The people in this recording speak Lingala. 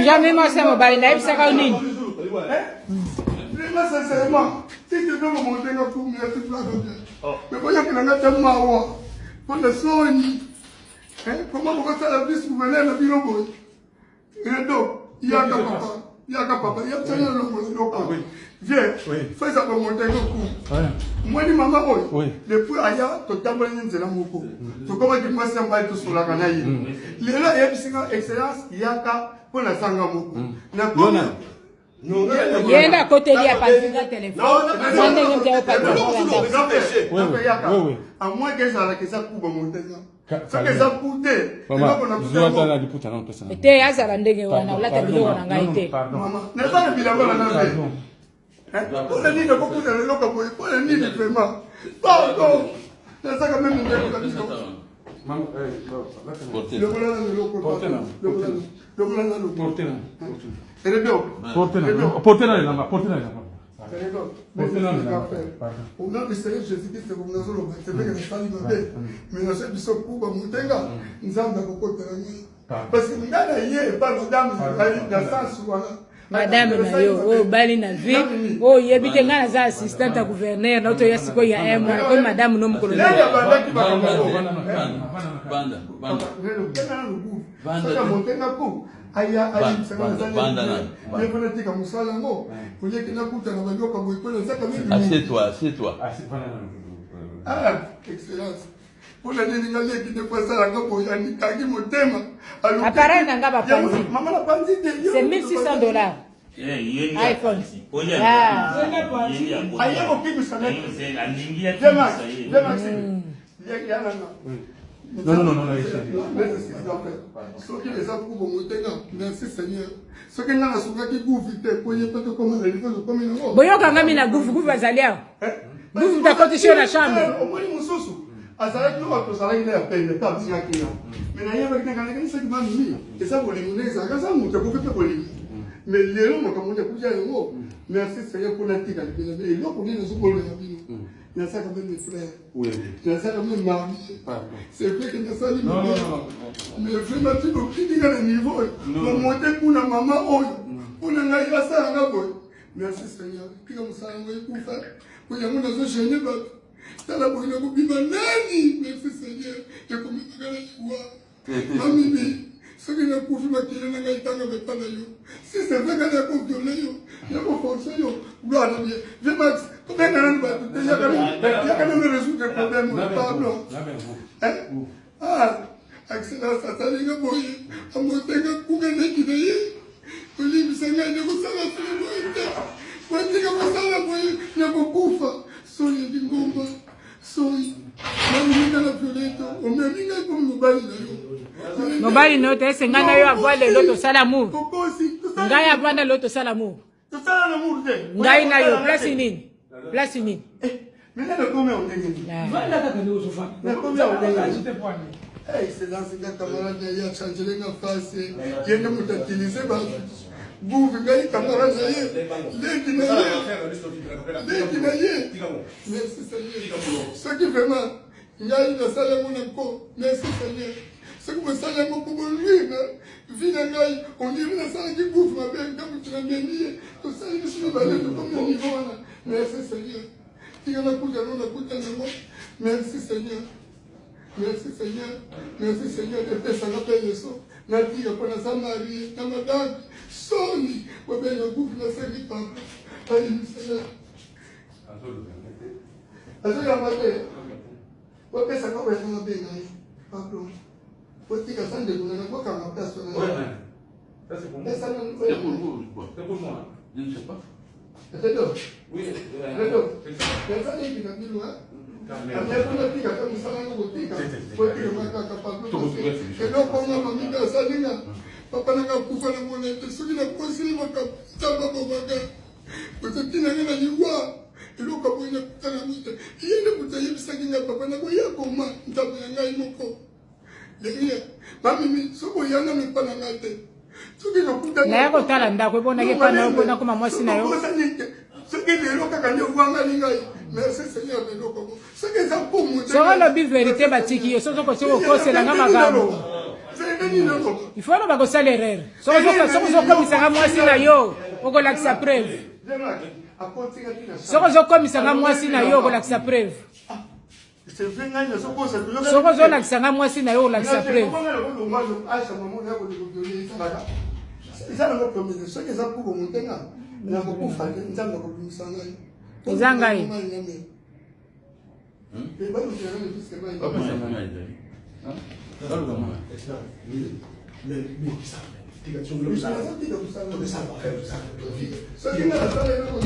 Jamais mwasi ya mobali nayebisaka yo nini? Vraiment sincèrement, si tu veux me montrer nga pour mieux tu vas bien. Mais boyokela nga ta mawa mpona soni. Comment bokosala vice gouverneur na bino boye? Redo, yaka papa, yaka papa, yebisa nga longola eloko. Viens, fais ça bamonte nga ku. Omoni mama oyo, depuis aya totambolaki nzela moko. Tokomaki mwasi ya mobali tosolaka na ye. Lelo ayebisi nga excellence yaka mpo nazanga moko. Nakomi Ye nde akoteli apanzi nga telefone eza ndenge mpe opanzi yango na ndako. Yaka, à moins que ezalaka eza kuba monte nga. Soki eza ku te, eloko na Zwa ata na liputa na opesa. Te azala ndenge wana olata biloko na ngai te. Mama, naza na bilamba na ngai te. Mpona nini nakokuta na eloko boye? Mpona nini vraiment? Pardon! Nazaka meme ndeko na bino. Lokola na eloko. Lokola na eloko. Eredo. Porte na elamba, porte na elamba. Au nom du Seigneur Jésus-Christ, nazoloba c'est vrai que nasali mabe, mais nasali biso kuba motenga Nzambe akokotela ngai. Parce que ngai na ye epa madame na ngai na sens wana. Madame na yo oyo obali na vie oyo oyebi te ngai naza assistante ya gouverneur na otoya sikoyo ya un mois nakomi madame no mokolo Nani abandaki makambo Banda, banda. Soki amontenga ku aya ayebisa nga naza ye mpo natika mosala yango olieke nakutana bayoka boye mpo nazaka mingi. Assieds-toi, assieds-toi. Ah, excellence. Mpona nini nga leki nde po asalanga boye anikangi motema. Appareil na nga bapanzi. Mama na panzi te. C'est 1600 dollars. iPhone. Aye kokimisa ngai. Ya nanga. Non, non, non, non, soki eza ku bongo te nga merci Seigneur soki nga nasungaki guvi te po ye mpe tokoma na niveau tokomi nango. Boyoka ngami na guvu guvu azali awa. Guvu moto akotisi yo na chambre. Omoni mosusu azalaki oyo tozalaki na ya pembe mpe atingaki nga me nayebaki na nakanisaki mami eza bolingo nde ezalaka aza moto akoki mpe bolingo mais lelo makambo nde akuti yango. Merci Seigneur mpo natika libela me eloko nini nazokolela bino nazaka meme frère, nazaka meme mari. C'est vrai que nasali mabe, mais vraiment ti bokiti nga na niveau oyo bomonte kuna mama oyo mpona ngai asalanga boye. Merci Seigneur, tika mosala yango ekufa po yango nazogene bato tala boye nakobima nani. Merci Seigneur, ekomemaka na liwa. Mamimi, soki nakufi makila na ngai tanga epa na yo. Si c'est vrai kaka nakoviole yo, nakoforce yo, gloire na bien. Vieux Max, tobenga nanu bato te, yaka nanu résoudre problème oyo, pardon. Ah, excellence asalinga boye, amotenga kuka leki na ye. Olimbisa ngai nakosala solo boye te. Botika kosala boye, nakokufa. Soni ya lingomba. Soni. Mami na violette, omemi ngai komi mobali na yo. Mobali na yo te ese ngai na yo avoi lelo tosala amour. Okosi. Ngai avanda lelo tosala amour. Tosala amour te. Ngai na yo place nini? Place nini? Maintenant nakomi ya ndenge nini? Nakomi ya ndenge nini? Excellence nga camarade na ye achangele nga face ye nde moto atilize bato buvi ngai camarade na ye leki na ye leki na ye. Merci Seigneur, soki vraiment ngai nasali yango na nko. Merci Seigneur, soki bosali yango mpo bolwina vi na ngai ondiri nasalaki buvu mabe nga moto namemi ye tosali biso mibale tokomi na niveau wana. Merci Seigneur, tika nakuta yango nakuta yango. Merci Seigneur, merci Seigneur, merci Seigneur. Epesanga mpe leso natika mpo naza marie na madame soni bobenga gufu nasengi papa ayimisana azoyamba te bopesaka oyo yanga mabenga ye pardon botika sa ndeko nanga bokanga place wana. C'est pour vous, quoi. C'est pour moi. Je ne sais pas. Redo, Redo, naza leki na bino natika te mosala yango botika botika kaka pardon. Eloko nga mami mpe asalinga papa nanga akufa na mona te soki nakosili makambo nzambe abomaka ozotinanga na liwa. Eloko boye nakuta nango te ye nde moto ayebisaki nga papa nakoya koma nzambe na ngai moko derrière mamimi soki oyanga mepa na ngai te soki nakutani Naya kotala ndako ebonaki epa na yo mpo nakoma mwasi na yo. Soki lelo kaka nde owangani ngai. Merci Seigneur na eloko yango soki eza mpomo. Soki olobi verité batiki yo soki okosi kokosela nga makambo. Il faut oloba kosala erreur. Soki ozokomisanga mwasi na yo, okolakisa preuve. Soki ozokomisanga mwasi na yo, okolakisa preuve. Soki ozolakisa nga mwasi na yo, olakisa preuve. Eza nango premier, soki eza mpo bomotenga, nakokufa te, Nzambe akobimisa ngai. Eza ngai. Soki nga nasala eloko,